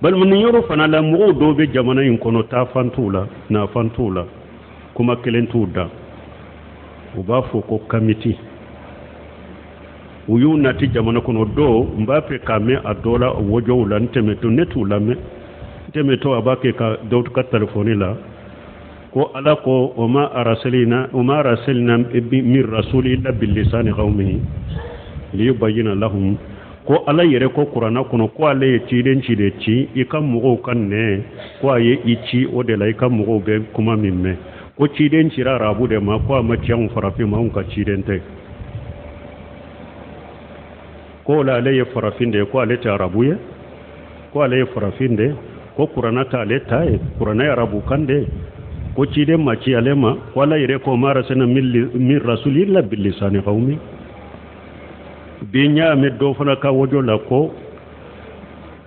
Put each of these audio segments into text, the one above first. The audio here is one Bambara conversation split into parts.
Balima, nin yɔrɔ fana la, mɔgɔw dɔw bɛ jamana in kɔnɔ, taafan t'u la, nafan t'u la, kuma kelen t'u da. U b'a fɔ ko kamiti, u y'u nati jamana kɔnɔ. Dɔw n b'a fɛ k'a mɛn a dɔ la wajɔw la. N tɛmɛtɔ, ne t'u lamɛn, n tɛmɛtɔ a b'a kɛ ka dɔw ka telefɔni la ko Ala ko wama arasalina wama arasalina min rasuli illa bilisani qawmihi liyubayyina lahum. Ko Ala yɛrɛ ko kuranna kɔnɔ ko ale ye ciden ci de ci i ka mɔgɔw ka nɛ, ko a ye i ci o de la i ka mɔgɔw bɛ kuma min mɛn. Ko ciden cira arabu de ma, ko a ma ci anw farafin ma, anw ka ciden tɛ. Ko o la ale ye farafin de ye, ko ale tɛ arabu ye, ko ale ye farafin de ye, ko kuranna t'ale ta ye, kuranna ye arabu kan de ye, ko ciden ma ci ale ma, ko Ala yɛrɛ ko ma arsalna min rasuli illa bilisani qawmi. Bi n y'a mɛn dɔ fana ka wajo la ko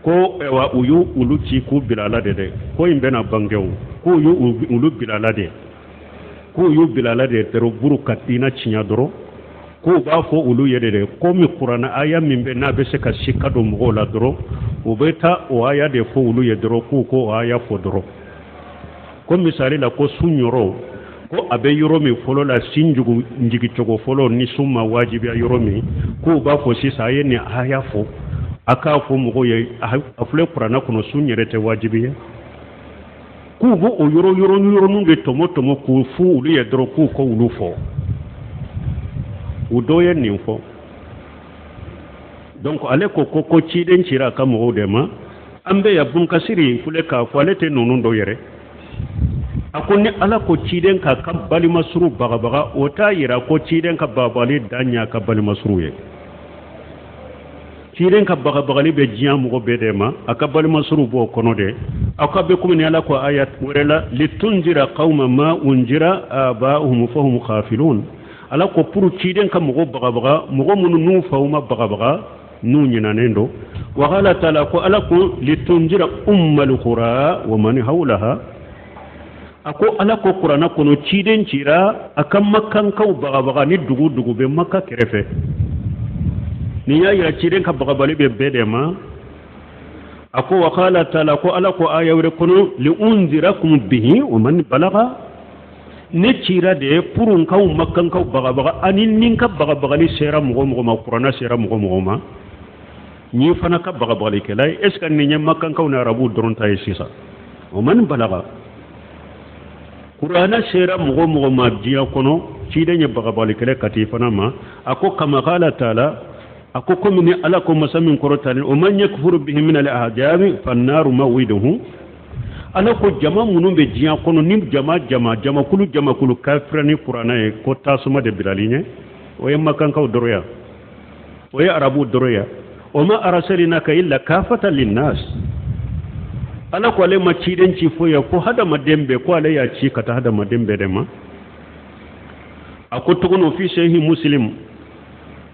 ayiwa, u y'u olu ci k'u bila ala de dɛ, ko in bɛna bange o, k'u y'u olu bila ala de, k'u y'u bila ala de dɔrɔn buru ka diina tiɲɛ dɔrɔn. K'u b'a fɔ olu ye de dɛ, komi kuranna aya min bɛ n'a bɛ se ka sika don mɔgɔw la dɔrɔn, u bɛ taa o aya de fɔ olu ye dɔrɔn, k'u ko o aya fɔ dɔrɔn. Ko misali la, ko sun yɔrɔ, ko a bɛ yɔrɔ min fɔlɔ la, sin jugu jigicogo fɔlɔ ni sun ma wajibiya yɔrɔ min, k'u b'a fɔ sisan a ye nin aya fɔ, a k'a fɔ mɔgɔw ye, a filɛ kuranna kɔnɔ, sun yɛrɛ tɛ wajibi ye. K'u b'o o yɔrɔ yɔrɔnin de tɔmɔ tɔmɔ k'u fɔ olu ye dɔrɔn, k'u ko olu fɔ. U dɔw ye nin fɔ. Donc ale ko ciden cira a ka mɔgɔw de ma. An bɛ yan, Bunkasiri filɛ k'a fɔ, ale tɛ ninnu dɔ yɛrɛ. A ko ni Ala ko ciden k'a ka balimasuru bagabaga, o t'a yira ko ciden ka bagabagali dan y'a ka balimasuru ye. Ciden ka bagabagali bɛ diɲɛ mɔgɔ bɛɛ de ma, a ka balimasuru b'o kɔnɔ de. A ko a bɛ komi ni Ala ko aya wɛrɛ la litunzira qawma ma unzira aba'uhum fahum ghafilun. Ala ko pour ciden ka mɔgɔ bagabaga, mɔgɔ minnu n'u faw ma bagabaga, n'u ɲinanen don. Wa qala ta'ala, ko Ala ko litunzira ummal qura wa man hawlaha. A ko Ala ko kuranna kɔnɔ, ciden cira a ka makankaw bagabaga ni dugu dugu bɛ Maka kɛrɛfɛ. Nin y'a yira ciden ka bagabagali bɛ bɛɛ de ma. A ko wa qala ta'ala, ko Ala ko aya wɛrɛ kɔnɔ liunzirakum bihi wa man balaga. Ne cira de pour n k'aw makankaw bagabaga, ani ni n ka bagabagali sera mɔgɔ mɔgɔ ma, kuranna sera mɔgɔ mɔgɔ ma, n'i fana ka bagabagalikɛla ye. Est ce que nin ye makankaw ni arabuw dɔrɔn ta ye sisan? O man balaga, kuranna sera mɔgɔ mɔgɔ ma diɲɛ kɔnɔ, ciden ye bagabagalikɛla ka t'i fana ma. A ko kama qala ta'ala, a ko komi ni Ala ko masa min kɔrɔtalen o man yakfuru bihi min al ahzabi fannaru maw'iduhu. Ala ko jama minnu bɛ diɲɛ kɔnɔ, ni jama jama jamakulu jamakulu kafira ni kuranna ye, ko tasuma de bilali ɲɛ. O ye makankaw dɔrɔn ya, o ye arabuw dɔrɔn ya? O ma arsalinaka illa kafatan linnas. Ala ko ale ma ciden ci foyi ye fo hadamaden bɛɛ, ko ale y'a ci ka taa hadamaden bɛɛ de ma. A ko tuguni fi sahihi Muslim,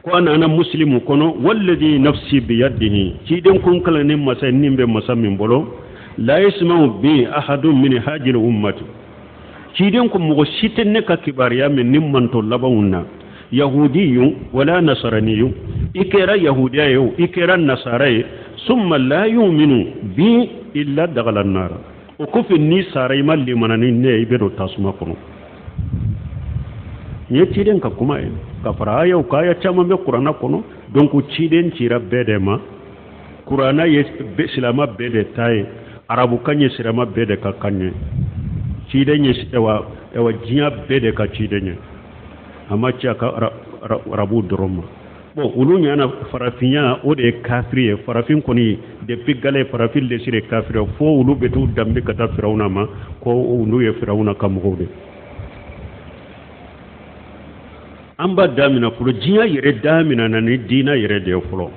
ko a nana Muslimu kɔnɔ walladhi nafsi biyadihi, ciden kun kalan ni masa ni bɛ masa min bolo, la yasma'u bi ahadun min hajil ummati. Ciden ko mɔgɔ si tɛ ne ka kibaruya min ni mantɔ labanw na, yahudiyun wala nasaraniyun, i kɛra yahudiya ye o, i kɛra nasara ye, summa la yu'minu bi illa dakhala nara. O kɔfɛ n'i sara, i ma limana ni ne ye, i bɛ don tasuma kɔnɔ. Nin ye ciden ka kuma ye ka fara ayaw ka aya caman bɛ kuranna kɔnɔ. Donc ciden cira bɛɛ de ma. Kuranna ye silama bɛɛ de ta ye, arabukan ye silama bɛɛ de ka kan ye. Ciden ye ɛwa diɲɛ bɛɛ de ka ciden ye, a ma ci a ka arabuw dɔrɔn ma. Bon, olu ɲana farafinya o de ye kafiri ye. Farafin kɔni, depuis gale farafin lesire kafiri, fo olu bɛ t'u danbe ka taa Firawuna ma, ko olu ye Firawuna ka mɔgɔw de. An b'a damina fɔlɔ, diɲɛ yɛrɛ damina na ni diinɛ yɛrɛ de ye fɔlɔ.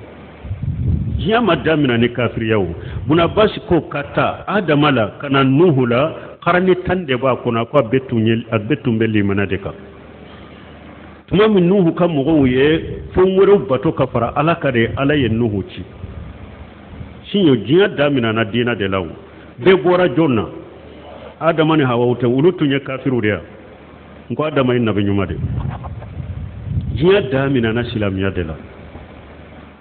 Diɲɛ ma damina ni kafiriya o. Bunabasi ko ka taa Adama la ka na Nuhu la, karani 10 de b'a kɔnɔ. A ko a bɛɛ tun bɛ limana de kan. Tuma min Nuhu ka mɔgɔw ye fɛn wɛrɛw bato ka fara Ala kan de, Ala ye Nuhu ci. Sinon diɲɛ damina na diinɛ de la o. Bɛɛ bɔra jɔn na? Adama ni Hawa tɛ, olu tun ye kafiriw de ya? N ko Adama ye nabi ɲuman de. Diɲɛ damina na silamɛya de la.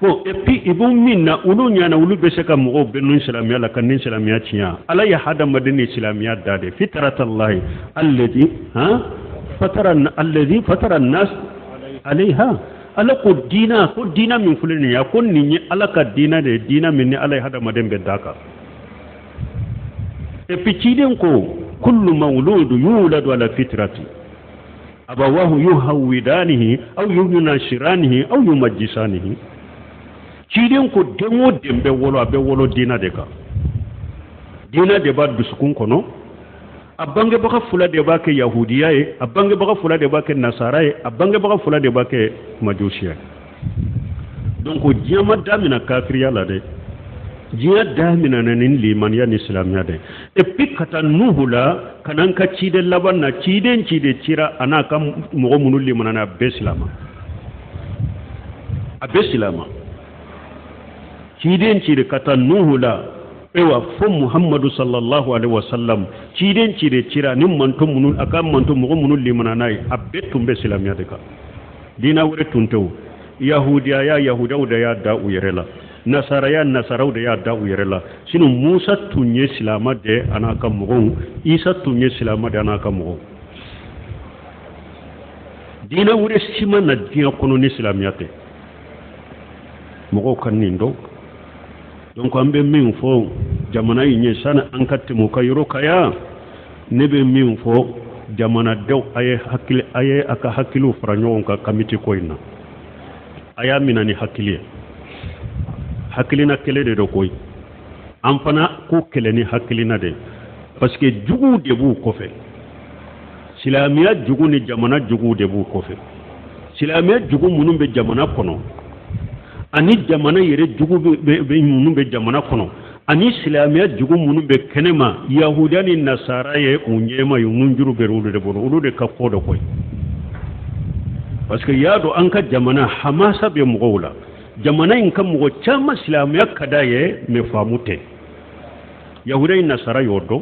Bon, et puis i b'o min na, olu ɲana, olu bɛ se ka mɔgɔw bɛ nun silamɛya la ka nin silamɛya tiɲɛ. Ala ye hadamaden ni silamɛya da de, fitratallahi allati han fatara allazi fatara nas alayha. Ala ko diina, ko diina min filɛ nin ye, a ko nin ye Ala ka diina de ye, diina min ni Ala ye hadamaden bɛɛ d'a kan. Et puis ciden ko kullu mawludu yuladu ala fitrati abawahu yuhawidanihi aw yunasiranihi aw yumajjisanihi. Ciden ko den o den bɛ wolo, a bɛ wolo diina de kan, diina de b'a dusukun kɔnɔ. A bangebaga fila de b'a kɛ yahudiya ye, a bangebaga fila de b'a kɛ nasara ye, a bangebaga fila de b'a kɛ majusiya ye. Donc diɲɛ ma damina kafiriya la dɛ, diɲɛ daminana ni limaniya ni silamɛya dɛ. Et puis ka taa Nuhu la ka na an ka ciden laban na, ciden ciden cira a n'a ka mɔgɔ minnu limanana, a bɛɛ silama, a bɛɛ silama. Ciden ciden ka taa Nuhu la, ayiwa, fo Muhammadu sallallahu alaihi wasallam, ciden ciden cira ni manto minnu, a ka manto mɔgɔ minnu limana n'a ye, a bɛɛ tun bɛ silamɛya de kan, diina wɛrɛ tun tɛ. O yahudiya ya, yahudiyaw de y'a da u yɛrɛ la, nasaraya, nasaraw de y'a da u yɛrɛ la. Sinon Musa tun ye silama de a n'a ka mɔgɔw, Isa tun ye silama de a n'a ka mɔgɔw. Diinɛ wɛrɛ si ma na diɲɛ kɔnɔ ni silamɛya tɛ. Mɔgɔw ka nin dɔn. Donc an bɛ min fɔ jamana in ye, sani an ka tɛmɛ u ka yɔrɔ kan yan, ne bɛ min fɔ jamanadenw, a ye hakili, a ye a ka hakiliw fara ɲɔgɔn kan kamiti ko in na. A y'a minɛ ni hakili ye, hakilina kɛlɛ de don koyi. An fana k'o kɛlɛ ni hakilina de, parce que juguw de b'u kɔfɛ, silamɛya jugu ni jamana juguw de b'u kɔfɛ. Silamɛya jugu minnu bɛ jamana kɔnɔ, ani jamana yɛrɛ jugu bɛ minnu bɛ jamana kɔnɔ, ani silamɛya jugu minnu bɛ kɛnɛma, yahudiya ni nasara ye u ɲɛma ye, nunjuru bɛ olu de bolo, olu de ka ko dɔ koyi. Parce que y'a dɔn an ka jamana hamasa bɛ mɔgɔw la, jamana in ka mɔgɔ caman silamɛya ka d'a ye, mais faamu tɛ. Yahudiya ni nasara y'o dɔn.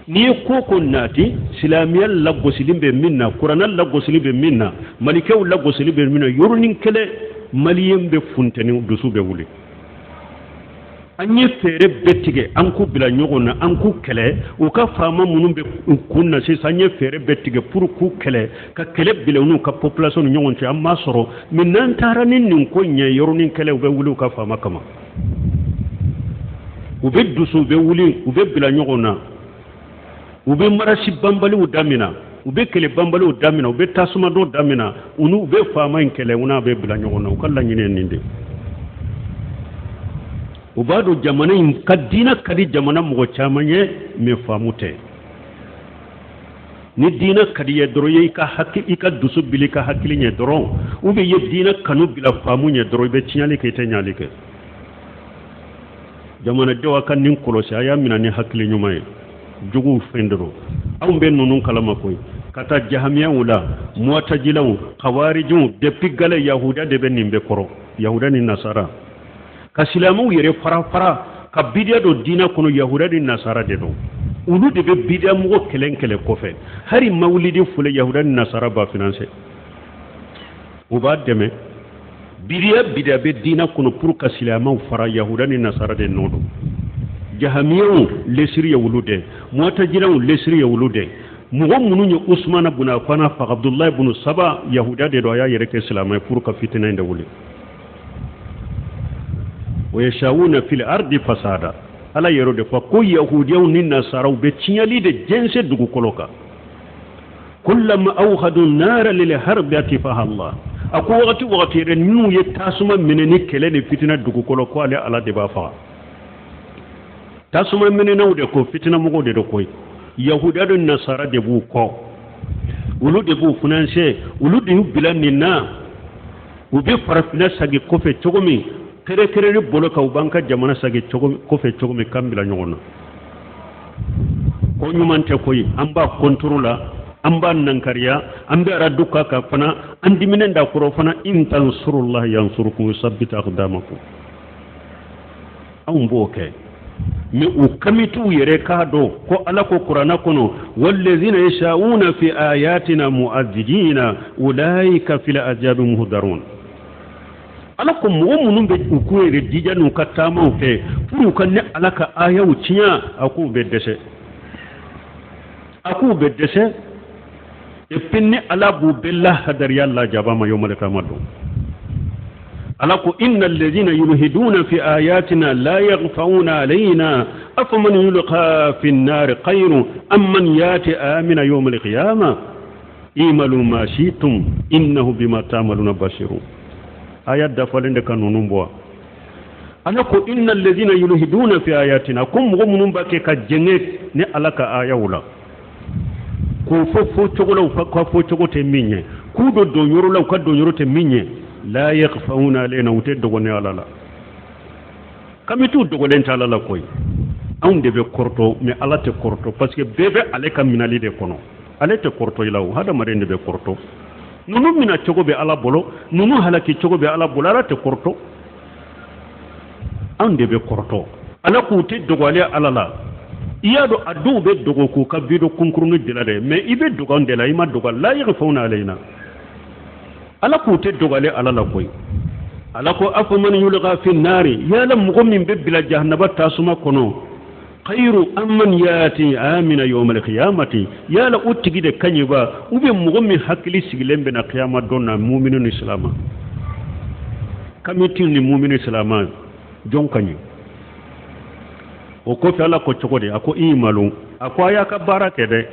N'i ye ko ko nati, silamɛya lagosili bɛ min na, kuranɛ lagosili bɛ min na, malikɛw lagosili bɛ min na, yɔrɔnin kelen maliyɛn bɛ funteni, dusu bɛ wuli. An ye fɛɛrɛ bɛɛ tigɛ an k'u bila ɲɔgɔn na, an k'u kɛlɛ. U ka faama minnu bɛ kun na sisan, an ye fɛɛrɛ bɛɛ tigɛ pour k'u kɛlɛ, ka kɛlɛ bila u n'u ka population ni ɲɔgɔn cɛ. An m'a sɔrɔ. Mais n'an taara ni nin ko ɲɛ, yɔrɔnin kɛlɛ u bɛ wuli u ka faama kama, u bɛ dusu, u bɛ wuli, u bɛ bila ɲɔgɔn na, u bɛ marasi banbaliw damina, u bɛ kɛlɛ banbaliw damina, u bɛ tasuma dɔ damina, u n'u bɛ faama in kɛlɛ, u n'a bɛ bila ɲɔgɔn na. U ka laɲini ye nin de. U b'a dɔn jamana in ka diinɛ ka di jamana mɔgɔ caman ye, mais faamu tɛ. Ni diinɛ ka di ye dɔrɔn, i ka hakili, i ka dusu bila i ka hakili ɲɛ dɔrɔn, ou bien i ye diinɛ kanu bila faamu ɲɛ dɔrɔn, i bɛ tiɲɛli kɛ, i tɛ ɲali kɛ. Jamanadenw, a ka nin kɔlɔsi, a y'a minɛ ni hakili ɲuman ye. Juguw fɛn de don, anw bɛ ninnu kalama koyi, ka taa jahamiyaw la, muwatajilaw, kawarijiw, depuis gale yahuda de bɛ nin bɛɛ kɔrɔ, yahuda ni nasara, ka silamɛw yɛrɛ fara fara, ka bidiya don diinɛ kɔnɔ, yahuda ni nasara de don. Olu de bɛ bidiya mɔgɔ kɛlɛ kɛlɛ kɔfɛ. Hali mawulidi filɛ, yahuda ni nasara b'a financer, u b'a dɛmɛ. Bidiya bidiya bɛ diinɛ kɔnɔ pour ka silamɛw fara, yahuda ni nasara de nɔ don. Jahamiyaw lesiri ye olu de, muwatajilaw lesiri ye olu de. Mɔgɔ minnu ye Usumana bun Afana faga, Abudulayi bun Saba, yahuda de don, a y'a yɛrɛ kɛ silamɛ pour ka fitina in de wuli. Wa yasawuna fil ardi fasada, Ala yɛrɛ de fɔ ko yahudiyaw ni nasaraw bɛ tiɲɛli de jɛnsɛn dugukolo kan. Kullama awqadu nara lil harbi atfaha Allah, a ko wagati wagati yɛrɛ n'u ye tasuma minɛ ni kɛlɛ ni fitina dugukolo, ko ale Ala de b'a faga. Tasuma minɛnaw de ko, fitinamɔgɔw de do koyi, yahudiya ni nasara de b'u kɔ, olu de b'u financer, olu de y'u bila nin na. U bɛ farafinna sagi kɔfɛ cogo min, kɛrɛkɛrɛni bolo kan, u b'an ka jamana sagi kɔfɛ cogo min, k'an bila ɲɔgɔn na, ko ɲuman tɛ koyi. An b'a contre la, an b'a nankariya, an bɛ aradu k'a kan fana, an diminen d'a kɔrɔ fana. In tansurullah yansurukum yusabbit aqdamakum, anw b'o kɛ. Mais u kamitiw yɛrɛ k'a dɔn ko Ala ko kuranɛ kɔnɔ: wallazina yashauna fi ayatina mu'azzijina ulaika fil azabi muhdarun. Ala ko mɔgɔ minnu bɛ u k'u yɛrɛ jija n'u ka taamaw kɛ pour u ka ne Ala ka ayaw tiɲɛ, a k'u bɛ dɛsɛ, a k'u bɛ dɛsɛ. Et puis ne Ala b'u bɛɛ lahadariya lajaba ma yawmal qiyamah don. Ala ko inna alladhina yulhiduna fi ayatina la yaghfawna alayna afaman yulqa fi an-nar khayrun amman yati amina yawmal qiyamah imalu ma shi'tum innahu bima ta'maluna basirun. Aya dafalen de ka ninnu bɔ. Ala ko inna alladhina yulhiduna fi ayatina, ko mɔgɔ minnu b'a kɛ ka jɛngɛ ne Ala ka ayaw la, k'o fɔ fɔ cogo la u ka fɔ cogo tɛ min ye, k'u don don yɔrɔ la u ka don yɔrɔ tɛ min ye, la yakhfawna alayna, u tɛ dogo ne Ala la. Kamitiw dogolen tɛ Ala la koyi, anw de bɛ kɔrɔtɔ, mais Ala tɛ kɔrɔtɔ, parce que bɛɛ bɛ ale ka minali de kɔnɔ. Ale tɛ kɔrɔtɔ i la o, hadamaden de bɛ kɔrɔtɔ. Ninnu mina cogo bɛ Ala bolo, ninnu halaki cogo bɛ Ala bolo, Ala tɛ kɔrɔtɔ, anw de bɛ kɔrɔtɔ. Ala k'u tɛ dogo ale Ala la. I y'a dɔn a dɔw bɛ dogo k'u ka vidéo kunkurunin dila dɛ, mais i bɛ dogo anw de la, i ma dogo. La yakhfawna alayna, Ala k'u tɛ dogo ale Ala la koyi. Ala ko afaman yulqa fi nari, yala mɔgɔ min bɛ bila jahanaba tasuma kɔnɔ, khayru amman yati amina yawmal qiyamati, yala o tigi de ka ɲi ba, ou bien mɔgɔ min hakili sigilen bɛ na kiyama don na, muminu ni silama, kamiti ni muminu silama, jɔn ka ɲi? O kɔfɛ Ala ko cogo di? A ko imalu, a ko a y'a ka baara kɛ dɛ,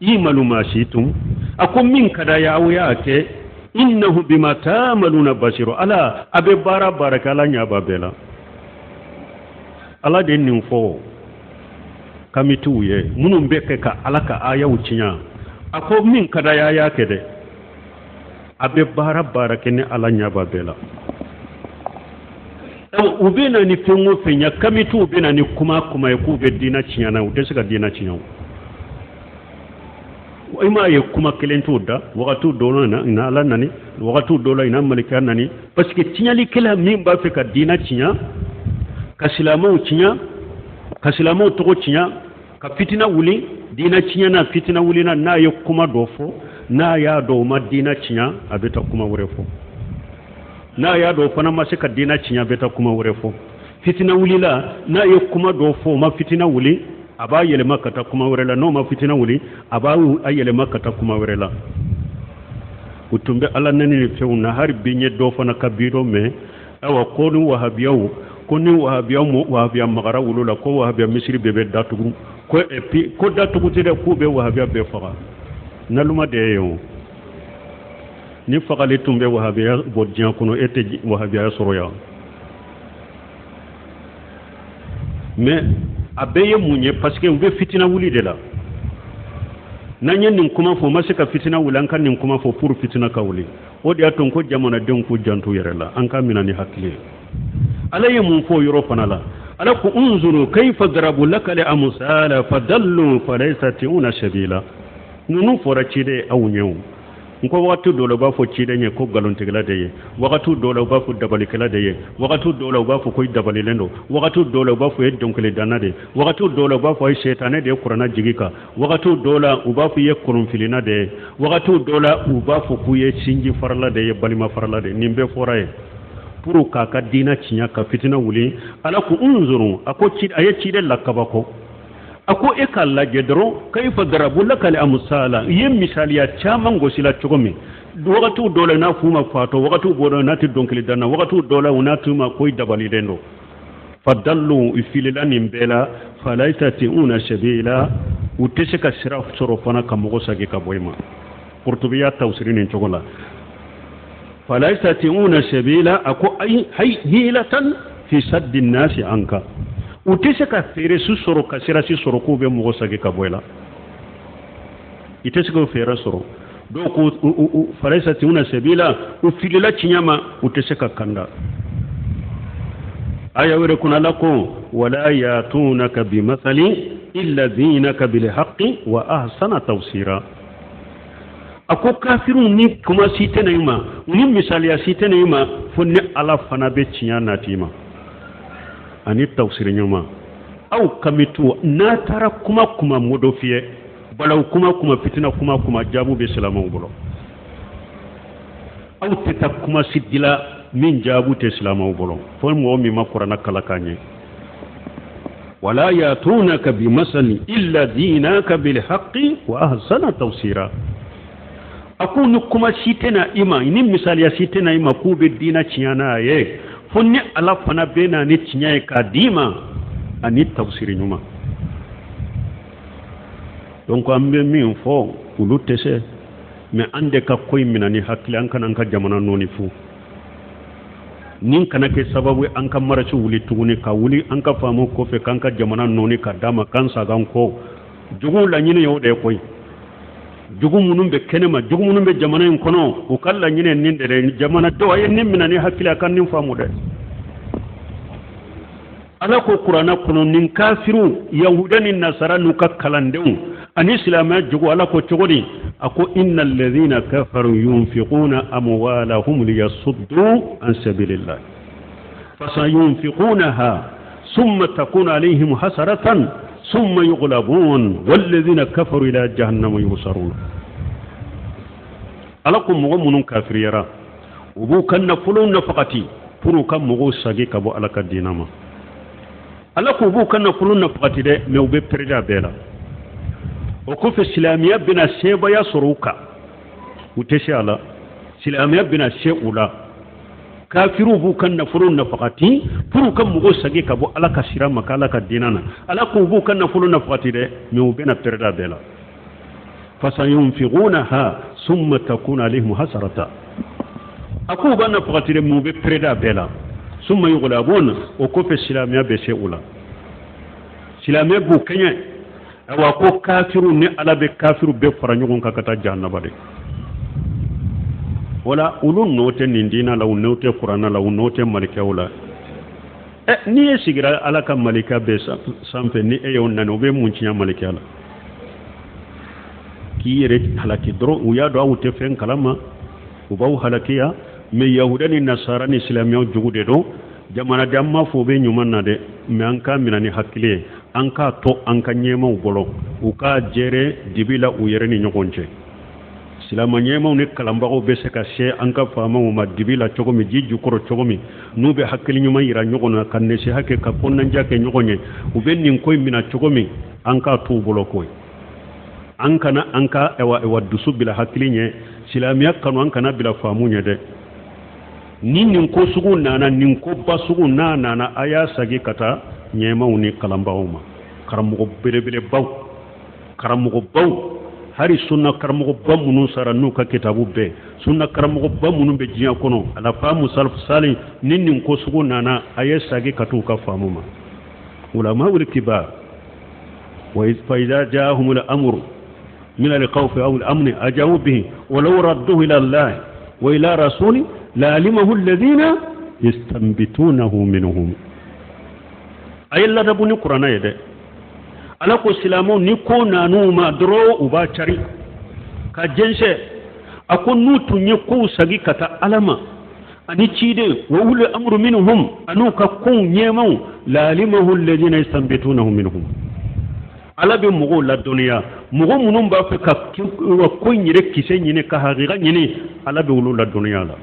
imalu ma shitum, a ko min ka d'a ye aw y'a kɛ, innahu bima ta'maluna basiru. Ala a bɛ baara baara kɛ, Ala ɲɛ b'a bɛɛ la. Ala de ye nin fɔ kamitiw ye minnu bɛ kɛ ka Ala ka ayaw tiɲɛ. A ko min ka d'a ye a y'a kɛ dɛ, a bɛ baara baara kɛ ni Ala ɲɛ b'a bɛɛ la. U bɛ na ni fɛn o fɛn ye, kamitiw bɛ na ni kuma kuma ye k'u bɛ diinɛ tiɲɛ na, u tɛ se ka diinɛ tiɲɛ o. I m'a ye kuma kelen t'o da, wagatiw dɔw la ina Ala nani, wagatiw dɔw la ina malikiya nani, parce que tiɲɛlikɛla min b'a fɛ ka diinɛ tiɲɛ, ka silamɛw tiɲɛ, ka silamɛw tɔgɔ tiɲɛ, ka fitina wuli, diinɛ tiɲɛna, fitina wulina, n'a ye kuma dɔ fɔ, n'a y'a dɔn o ma diinɛ tiɲɛ, a bɛ taa kuma wɛrɛ fɔ. N'a y'a dɔn o fana ma se ka diinɛ tiɲɛ, a bɛ taa kuma wɛrɛ fɔ. Fitina wulila, n'a ye kuma dɔ fɔ, o ma fitina wuli, a b'a yɛlɛma ka taa kuma wɛrɛ la. N'o ma fitina wuli, a b'a yɛlɛma ka taa kuma wɛrɛ la. U tun bɛ Ala nɛni ni fɛnw na. Hali bi n ye dɔ fana ka bidɔ mɛn, ayiwa, ko ni wahabiyaw, ko ni wahabiyaw wahabiya magara wulu la, ko wahabiya misiri bɛɛ bɛ datugu, ko et puis ko datugu tɛ dɛ, k'u bɛ wahabiya bɛɛ faga. Naloma de ye o. Ni fagali tun bɛ wahabiya bɔ diɲɛ kɔnɔ, e tɛ wahabiya sɔrɔ yan. Mais a bɛɛ ye mun ye? Parce que u bɛ fitina wuli de la. N'an ye nin kuma fɔ, o ma se ka fitina wuli, an ka nin kuma fɔ pour fitina ka wuli. O de y'a to n ko jamanadenw k'u janto yɛrɛ la, an k'a minɛ ni hakili ye. Ala ye mun fɔ o yɔrɔ fana la? Ala ko unzuru kayfa darabu laka al amsala fadallu fala yastati'una sabila. Ninnu fɔra ciden aw ɲɛ o. N ko wagati dɔw la u b'a fɔ ciden ye ko nkalontigɛla de ye, wagati dɔw la u b'a fɔ dabalikɛla de ye, wagati dɔw la u b'a fɔ ko i dabalilen don, wagati dɔw la u b'a fɔ i ye dɔnkilidanna de ye, wagati dɔw la u b'a fɔ i setanɛ de ye kuranna jigi kan, wagati dɔw la u b'a fɔ i ye kɔrɔnfilenna de ye, wagati dɔw la u b'a fɔ k'u ye sinji farala de ye, balima farala de ye. Nin bɛɛ fɔra ye pour k'a ka diinɛ tiɲɛ, ka fitina wuli. Ala ko unzuru, a ko a ye ciden lakabako, a ko e k'a lajɛ dɔrɔn, kayifa darabu lakal amusala, i ye misaliya caman gosi la cogo min. Wagatiw dɔw la n'a f'u ma fatɔ, wagatiw dɔw la n'a tɛ dɔnkili danna, wagatiw dɔw la u n'a t'u ma ko i dabalilen don. Fadallu, i filila nin bɛɛ la, fala yastati'una sabila, u tɛ se ka sira sɔrɔ fana ka mɔgɔ sagi ka bɔ i ma. Qurtubi y'a tafsiri nin cogo la, fala yastati'una sabila, a ko ayi hilatan fi saddi nasi anka, u tɛ se ka feere su sɔrɔ ka sira si sɔrɔ k'u bɛ mɔgɔ sagi ka bɔ i la, i tɛ se k'o fɛɛrɛ sɔrɔ. Dɔw ko fala yastati'una sabila, u filila tiɲɛ ma, u tɛ se ka kanda. Aya wɛrɛ kɔnɔ Ala ko wala yatunaka bimathali illa zinaka bilhaqqi wa ahsana tafsira. A ko kafiriw ni kuma si tɛ na i ma, u ni misaliya si tɛ na i ma, fo ni Ala fana bɛ tiɲɛ nati i ma ani tafsiri ɲuman. Aw kamituw n'a taara kuma kuma modo fiyɛ, balawu kuma kuma, fitina kuma kuma, jaabu bɛ silamɛw bolo. Aw tɛ taa kuma si dila min jaabu tɛ silamɛw bolo fo mɔgɔ min ma kuranna kalan ka ɲɛ. Wala yatunaka bimasali illa jinaka bilhaqi wa ahsana tafsira. A ko ni kuma si tɛ na i ma, ni misaliya si tɛ na i ma k'u bɛ diinɛ tiɲɛ n'a ye, fo ni Ala fana bɛ na ni tiɲɛ ye k'a d'i ma ani tafsiri ɲuman. Donc an bɛ min fɔ, olu tɛ se, mais an de ka ko in minɛ ni hakili, an kana an ka jamana nɔɔni fu. Nin kana kɛ sababu ye an ka marche wuli tuguni, ka wuli an ka faamu kɔfɛ k'an ka jamana nɔɔni ka d'a ma k'an sagan kɔ. Juguw laɲini ye o de ye koyi. Jugu minnu bɛ kɛnɛma, jugu minnu bɛ jamana in kɔnɔ, u ka laɲini ye nin de dɛ. Jamanadenw, a ye nin minɛ ni hakili, a ka nin faamu dɛ. Ala ko kuranna kɔnɔ, nin kafiriw, yahuda ni nasara n'u ka kalandenw ani silamɛya jugu, Ala ko cogo di? A ko inna alladhina kafaru yunfiquna amwalahum liyasuddu an sabilillah fasayunfiqunaha summa takunu alayhim hasaratan summa yughlabun walladhina kafaru ila jahannama yusarun. Ala ko mɔgɔ minnu kafiriyara, u b'u ka nafolo nafagati pour u ka mɔgɔw sagi ka bɔ Ala ka diinɛ ma. Ala ko u b'u ka nafolo nafagati dɛ, mais u bɛ perdre a bɛɛ la. O kɔfɛ, silamɛya bɛna sebaaya sɔrɔ u kan, u tɛ se a la, silamɛya bɛna se u la. Kafiriw b'u ka nafolo nafagati pour u ka mɔgɔw sagi ka bɔ Ala ka sira ma, k'Ala ka diinɛ na. Ala ko u b'u ka nafolo nafagati dɛ, mais u bɛna perdre a bɛɛ la. Fasayunfiqunaha summa takunu alayhim hasarata. A ko u b'a nafagati dɛ, mais u bɛ perdre a bɛɛ la. Summa yughlabun. O kɔfɛ, silamɛya bɛ se u la, silamɛya b'u kɛɲɛ. Ayiwa, ko kafiriw ni Ala bɛ kafiriw bɛɛ fara ɲɔgɔn kan ka taa jahanaba de. Wala olu nɔ tɛ nin diinɛ la, u nɔ tɛ kuranna la, u nɔ tɛ malikɛw la. Ɛ, n'i ye sigira Ala ka malika bɛɛ sanfɛ, ni e y'o nani, o bɛ mun tiɲɛ malikɛya la? K'i yɛrɛ halaki dɔrɔn. U y'a dɔn aw tɛ fɛn kalama, u b'aw halakiya. Mais yahuda ni nasara ni silamɛyaw jugu de don. Jamanaden, an m'a fɔ u bɛ ɲuman na dɛ, mais an k'a minɛ ni hakili ye, an k'a to an ka ɲɛmaw bolo, u k'a jɛrɛ dibi la u yɛrɛ ni ɲɔgɔn cɛ. Silamɛ ɲɛmaw ni kalanbagaw bɛ se ka se an ka faamaw ma dibi la cogo min, ji jukɔrɔ cogo min, n'u bɛ hakili ɲuman yira ɲɔgɔn na, ka nasiha kɛ, ka kɔnɔnanja kɛ ɲɔgɔn ye, u bɛ nin ko in minɛ cogo min, an k'a t'u bolo koyi. An kana an ka ɛwa dusu bila hakili ɲɛ, silamɛya kanu, an kana bila faamu ɲɛ dɛ. Ni nin ko sugu nana, nin ko ba sugu n'a nana, a y'a sagi ka taa ɲɛmaw ni kalanbagaw ma, karamɔgɔ belebelebaw, karamɔgɔbaw, hali sunna karamɔgɔba minnu sara n'u ka kitabu bɛɛ, sunna karamɔgɔba minnu bɛ diɲɛ kɔnɔ, ala faamu salafu sali. Ni nin ko sugu nana, a ye sagi ka t'u ka faamu ma, ulamawul kibar. Wa fa idha ja'ahumul amru min al-khawfi aw al-amni ajabu bihi wa law radduhu ila Allah wa ila rasuli la'alimahu alladhina yastanbitunahu minhum. A ye ladabu ni kuranna ye dɛ. Ala ko silamɛw, ni ko nan'u ma dɔrɔn, u b'a cari ka jɛnsɛn. A ko n'u tun ye kow sagi ka taa Ala ma ani ciden, wa uli amru minhum, an'u ka kow ɲɛmaw, la'alimahu alladhina yastanbitunahu minhum. Ala bɛ mɔgɔw ladɔnniya, mɔgɔ minnu b'a fɛ ka ko in yɛrɛ kisɛ ɲini, ka hakika ɲini, Ala bɛ olu ladɔnniya la.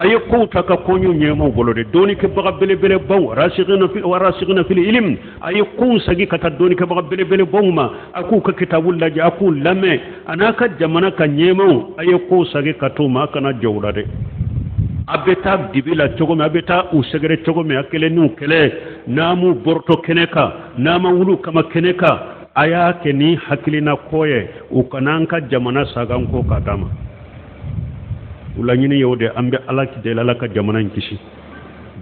A ye kow ta ka koɲɛw ɲɛmaw bolo de, dɔnnikɛbaga belebelebaw, rasikhina fil ilm. A ye kow sagi ka taa dɔnnikɛbaga belebelebaw ma, a k'u ka kitabu lajɛ, a k'u lamɛn, a n'a ka jamana ka ɲɛmaw. A ye kow sagi ka t'u ma, a kana jɔ u la dɛ. A bɛ taa dibi la cogo min, a bɛ taa u sɛgɛrɛ cogo min, a kɛlen n'u kɛlɛ, n'a m'u bɔrɔtɔ kɛnɛ kan, n'a ma wuli u kama kɛnɛ kan, a y'a kɛ ni hakilina ko ye, u kana an ka jamana sagan ko k'a d'a ma. U laɲini ye o de. An bɛ Ala deli, Ala ka jamana in kisi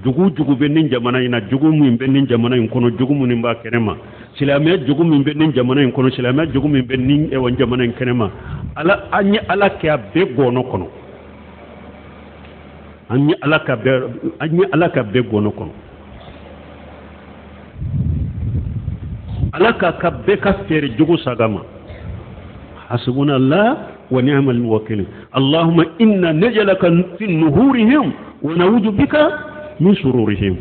jugu jugu bɛ nin jamana in na, jugu min bɛ nin jamana in kɔnɔ, jugu minnu b'a kɛnɛ ma, silamɛya jugu min bɛ nin jamana in kɔnɔ, silamɛya jugu min bɛ nin jamana in kɛnɛ ma. Ala, an ye Ala kɛ a bɛɛ gɔnɔ kɔnɔ, an ye Ala ka bɛɛ, an ye Ala ka bɛɛ gɔnɔ kɔnɔ. Ala k'a ka bɛɛ ka feere jugu saga ma. Hasbunallah wa ni'mal wakil. Allahumma inna najalaka fi nuhurihim wa na'udhu bika min shururihim.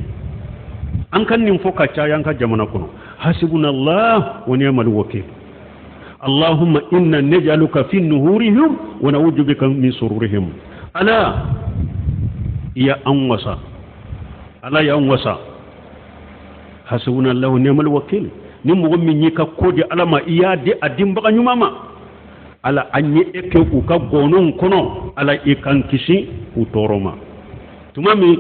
An ka nin fɔ ka caya an ka jamana kɔnɔ. Hasbunallah wa ni'mal wakil. Allahumma inna najaluka fi nuhurihim wa na'udhu bika min shururihim. Ala. I y'an wasa, Ala y'an wasa. Hasbunallahu ni'mal wakil. Ni mɔgɔ min y'i ka ko di Ala ma, i y'a di a dinbaga ɲuman ma. Ala, an ye e kɛ u ka gɔnɔw kɔnɔ, Ala i k'an kisi u tɔɔrɔ ma. Tuma min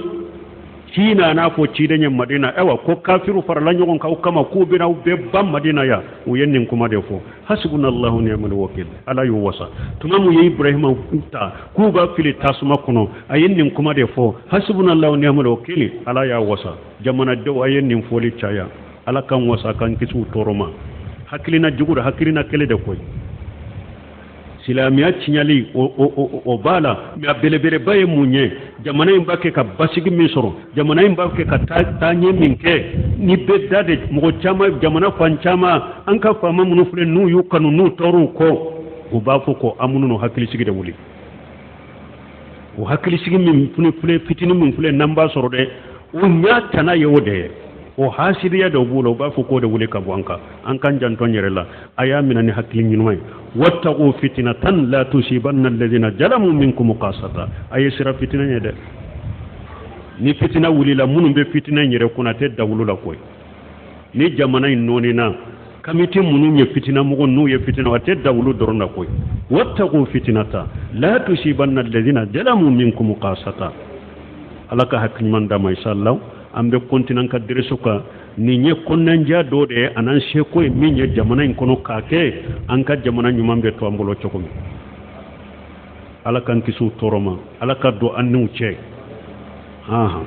ci nana fɔ ciden ye Madina, ayiwa ko kafiru farala ɲɔgɔn kan aw kama k'u bɛna aw bɛɛ ban Madina yan, u ye nin kuma de fɔ, hasbunallahu ni'mal wakil. Ala y'u wasa. Tuma min ye Ibrahima ta k'u b'a fili tasuma kɔnɔ, a ye nin kuma de fɔ, hasbunallahu ni'mal wakil. Ala y'a wasa. Jamanadenw, a ye nin fɔli caya. Ala k'an wasa, k'an kisi u tɔɔrɔ ma. Hakilina jugu de, hakilina kɛlɛ de koyi. Silamɛya tiɲɛli o b'a la, mais a belebeleba ye mun ye? Jamana in b'a kɛ ka basigi min sɔrɔ, jamana in b'a kɛ ka taaɲɛ min kɛ, ni bɛɛ da de mɔgɔ caman, jamana fan caman, an ka faama minnu filɛ, n'u y'u kanu, n'u tɔɔr'u kɔ, u b'a fɔ ko an minnu hakilisigi de wuli. O hakilisigi min filɛ, fitinin min filɛ, n'an b'a sɔrɔ dɛ, o ɲa tana ye o de ye. O hasidiya dɔ b'u la, u b'a fɔ k'o de wuli ka bɔ an kan. An k'an janto an yɛrɛ la, a y'a minɛ ni hakili ɲuman ye. Wattaqu fitnatan la tusibanna alladhina zalamu minkum khasata. A ye siran fitina ɲɛ dɛ. Ni fitina wulila, minnu bɛ fitina in yɛrɛ kunna, a tɛ dawulu la koyi. Ni jamana in nɔɔnina, kamite minnu ye fitina mɔgɔ, n'u ye fitina, a tɛ dawulu dɔrɔn la koyi. Wattaqu fitnata la tusibanna alladhina zalamu minkum khasata. Ala ka hakili ɲuman d'an ma. Inshallah, an bɛ continuer an ka dereso kan. Nin ye kɔnɔnajɛya dɔ de ye, an'an seko ye min ye jamana in kɔnɔ, k'a kɛ an ka jamana ɲuman bɛ to an bolo cogo min. Ala k'an kisi u tɔɔrɔ ma, Ala ka don an n'u cɛ. Han.